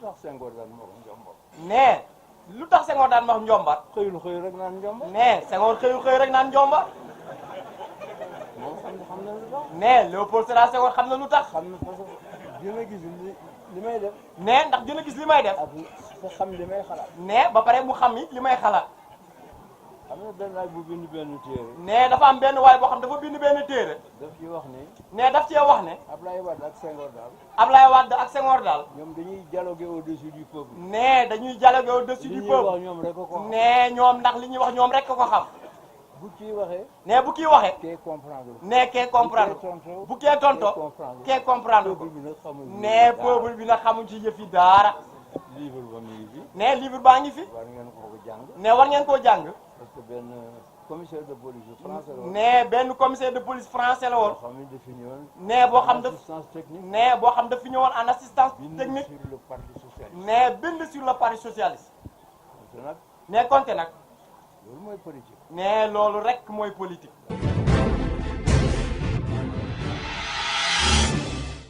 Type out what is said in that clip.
tax Senghor daan ma wax njombar. nee lu tax Senghor daan wax njombar. xëyul xëy rek naan njombar. nee Senghor xëyul xëy rek naan njombar. moom xam na lu tax. nee Léopold Sédar Senghor xam na lu tax. xam na parce que dina gis li may def. nee ndax dina gis li may def. ak nga xam li may xalaat. nee ba pare mu xam it li may xalaat. xam na benn waay bu bind benn téere. nee dafa am benn waay boo xam dafa bind benn téere. daf ci wax ni. nee daf cee wax ne. Ablaye Wade ak Senghor daal. Ablaye Wade ak Senghor daal. ñoom dañuy dialoguer au-dessus du peuple. nee dañuy dialoguer au-dessus du peuple. li ñuy wax ñoom rek ko xam. nee ñoom ndax li ñuy wax ñoom rek ko xam. bu kii waxee. nee bu kii waxee. kee comprendre. nee kee comprendre bu kee tonto kee comprendre ko. nee peuple bi nag xamuñ ci yëf yi daara. livre ba mi ngi fi. nee livre baa ngi fi. war ngeen ko jàng. nee war ngeen koo jàng. parce que benn commissaire de police français la woon. nee benn commissaire de police français la woon. boo xam ne dafa ñëwoon. nee boo xam daf assistance technique. nee boo xam daf fi ñëwoon en assistance technique. bind sur le parti socialiste. nee bind sur le parti socialiste. nag. nee konte nag. loolu mooy politique. nee loolu rek mooy politique.